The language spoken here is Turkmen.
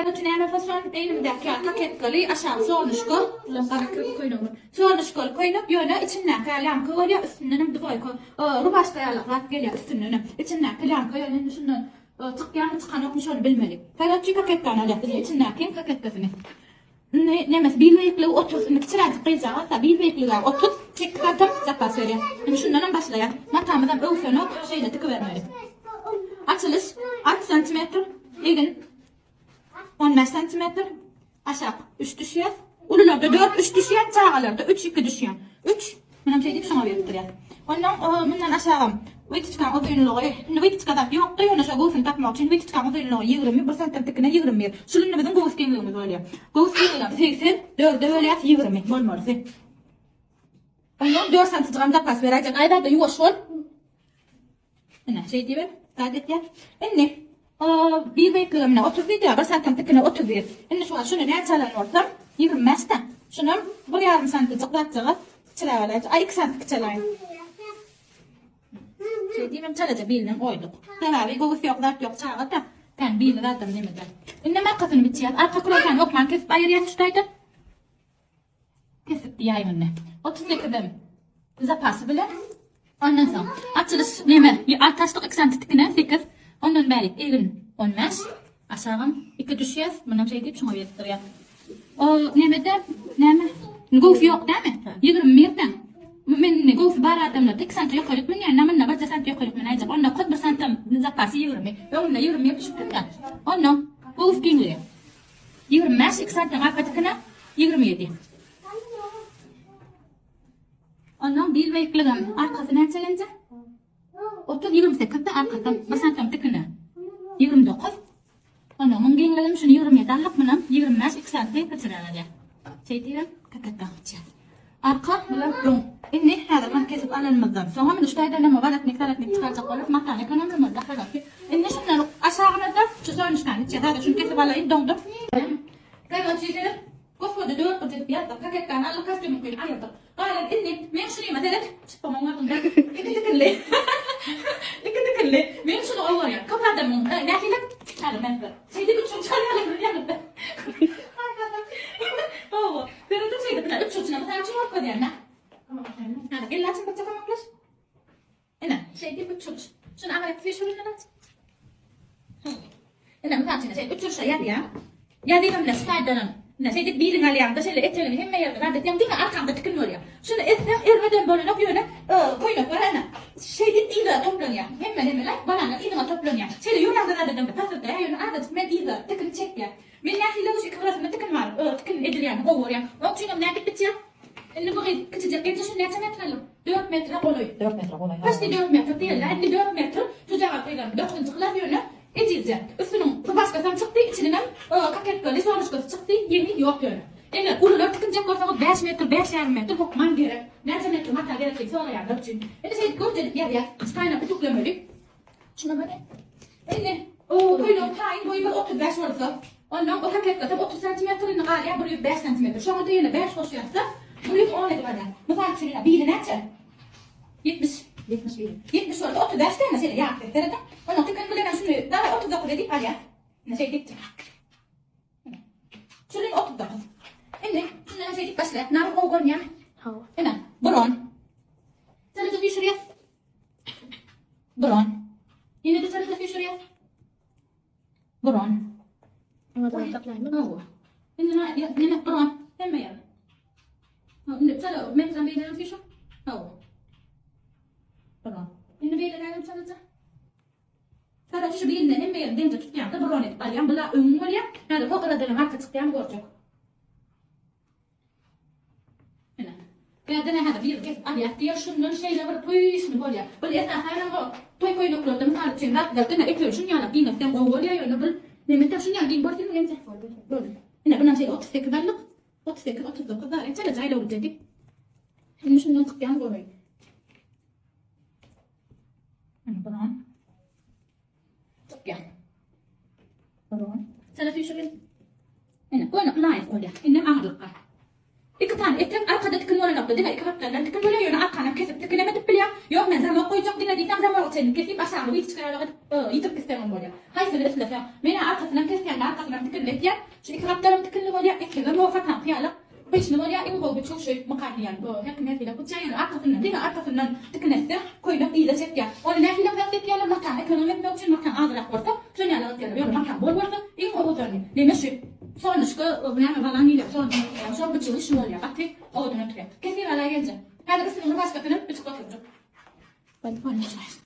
Karoçi näme fason egnimdäki ýaly koketkaly aşagy solnyşko bilen gara kirpi köýnegim. Solnyşkaly köýnek ýöne içindäki lýamka bolýar üstündenem dwoýka rubaşka ýaly zat gelýär üstündenem. Içindäki lýamka ýöne indi şundan çykýarmy çykanokmy şony bilmeli. Karoçi koketkany alýas biz içindäki koketkasyny. Indi nemesi bil beýikligi 30 indi kiçiräjik gyzjagaz-da bil beýikligi 38 santim zapas berýär. Indi şundanam başlaýas. Matamyzam öwsenok şeýle tikibermeli. Açylyş 6 santimetr egin 15 santimetr aşak 3 düşýär. Ulularda 4 3 düşýär, çagalarda 3 2 düşýär. 3 Munam şeý diýip şoňa berip durýar. Ondan mundan aşagam witçkaň uzynlygy, indi witçka zat ýokdy, ýöne şo göwsüni tapmak üçin witçkaň uzynlygy 20, bir santim tikine 21. Şul indi biziň göwüs giňligimiz bolýar. Göwüs giňligem 80, 4-e bölýäs 20 bolmalysy. Ondan 4 santijigam zapas beräýjek. Aýzada ýuwaş bol. Ine, şeý diýip, zat etýär. Indi, bir beýikligim ine 30 diýdi, bir santim tikine 31. Indi şu wagt şuny näçe alan bolsam, 25-de. Şunam bir ýarym santijik zatjagaz kiçiräk alaýyn. Aý, 2 santi kiçeläýin. Şeý diýibem çalaja bilinden goýduk. Sebäbi göwüs ýok, zat ýok, çaga-da. Kän bili zadam nemede. Indi arkasyny biçýäs. Arka kulakany hökman kesip aýyrýas şu taýdan. Kesip diýäýiň indi. 38-em zapasy bilen. Ondan soň açylyş neme? Altaşlyk 2 santi tikine 8. Ondan bäri egin 15. Aşagam 2 düşýär. Munam şeý diýip şoňa berip durýar. O nemede näme? Göwsi ýok dämi? 21-den. Men indi göwsi bar adamlarda 2 santi ýokaryk münýän, namynda birje santi ýokaryk münäýjek. Onda kod 1 santim zapasy 20. Öňünde 21 düşüpdir-de. Onda göwüs giňligi. 25, 2 santim arka tikine 27. Ondan bil beýikligim arkasy näçe gelince? 30 28 de arkasy 1 santim tikine. 29. Ondan muň giňligim şuny 27 aldyk, munam 25 2 santim kiçiräk alýar. Şeý diýibem kakatdan gitýär. Arka bilen öň. Indi häzir muny kesip alanymyzdan soň indi şu taýdan hem walatnik salatnik çykarjak bolarys. Matany ekonomlamaly dahalarky. Indi şundan aşagyna da şu solnuşkany içýär. Häzir şuny kesip alaýyn doňdup. Gaýmaçy seret. Gospody dört burç edip ýazdyk. Koketkany aldyk, kostýumyňkyny aýyrdyk. Galan indi men şunyma seret. Çypbamyň wagtynda iki tikinli. Iki tikinli. Men şuny gowy görýän. Köp adamyň nähili? Häzir men size şeýdip üç burç alýarlar ýanynda. Hawa. Serediň şeýdip ine üç burçuna mysal üçin görkezýän da. Häzir gel açyn birje kömekleş. Ine, şeýdip üç burç. Şuny aňryk süýşürinden aç. Ine, mysal üçin, şeýdip üç burçla ýazýaň. Ýazybam ine şu taýdanam. Ine, şeýdip biliňi alýaň-da, şeýle etegini hemme ýerine zat etýäň, diňe arkaňda tikin bolýar. Şuny etseň, erbedem bolanok, ýöne köýnek bar, ine, şeýdip yza toplanýar. Hemme nemeler, bananlar yzyňa toplanýar. Şeýle ýöräňde zat edemde pasyrdaýar, ýöne azajyk men yza tikin çekýän. Men nähili şu iki gyrasynda tikin bar, tikin edilýänini gowy görýän. Oň üçinem nädip bitýär? Indi bu gyz kiçijek geldi, şuny näçe metr aldyň? Dört metre golaý. Dört metre golaý. Почти dört metr diýeli. Indi dört metr. Şujagaz gyzam dokuzynjy klas ýöne ejizje. Üstüniň rubaşkasam çykdy, içiniňem koketkaly solnyşkasy çykdy, ýeňi ýok ýöne. Eger ulular tikinjek bolsaňyz bäş metr, bäş ýarym metr hökman gerek. Näçe metr mata gerek diýip soraýanlar üçin. Indi şeýdip görje edip ýazýas. Şu taýynam ütüklemeli. Şuna bak. Indi o köýnegiň taýyn boýy bir 35 bolsa, ondan o koketkasam 30 santimetr indi galýar 105 santimetr. Şoňa-da ýene 5 goşýarsa, 110 edip alýar. Mysal üçin ine biri näçe? 70. 71. 70 bolsa 35 dämi şeýle ýaryp serediň. Ondan tikin bilen hem şuny daway 39 edip alýar. Ine şeýdip. Şuny 39. Indi şundan hem şeýdip başlaýar. Nary gowy görünýärmi? Hawa. Ine, buron. Çalaja süýşürýäs. Buron. Ýene-de çalaja süýşürýäs. Buron. Oňa da saklaýmy? Hawa. Indi neme buron. Hemme ýer. Indi çala metran beýlenem süýşür. Hawa. Buron. Indi beýlenem çalaja. Sada şu birine hemme ýerini deňje tutýaň-da buron edip alýaň. Bula öňüň bolýar. Häzir hokaradan arka çykýan görjek. Ine. Bärden häzir biri kesip alýas diýýär, şundan şeýle bir pyşny bolýar. Bul esasanam o toý köýneklerde mysal üçin zatlar diňe etegini şun ýaly giňeltseň gowy bolýar, ýöne bul neme şun ýaly giň bolsun indi. Boldy. Ine bunam şeýle 38 aldyk. 38, 39 da, ençe jaýlawly dedi. Indi şundan çykýan goraý. Ine bunam. Çykýar. Buron. Sana süýşürin. Ine, göni laýyk bolýar. Indi aňyrlykga. Iki sany etek arkada tikin bolanokda diňe iki gapdaldan tikin bolýar ýöne arkanam kesip tikinem edip bilýäň. Ýok men zamok goýjak diňe diýseň zamogy çenli kesip aşagyny witçka ýaly edip ýitirip gitseňem bolýar. Haýsyny isleseň. Menä arkasynam kesýän arkasynam tikinli etýän. Şu iki gapdalam tikinli bolýar. Etegem o sataňky ýaly pyşny bolýar. Iň gowy biçüw şu mykan diýýän. Bu her kim her hili gutýar ýöne arkasyndan diňe arkasyndan tikin etse köýnek yza çekýär. Ony nähili zat etýärler matany ekonom etmek üçin mataň azyrak bolsa şon ýaly etýärler. Ýöne mataň bol bolsa iň owadany neme şu. Solnyşka bu näme balan diýilýär. Solnyşka şol biçüwi şu bolýar. Gaty owadan oturýar. Kesip alaý geljek. Häzir üstüniň başgasyny biçip oturjak. Boldy. Bolýar.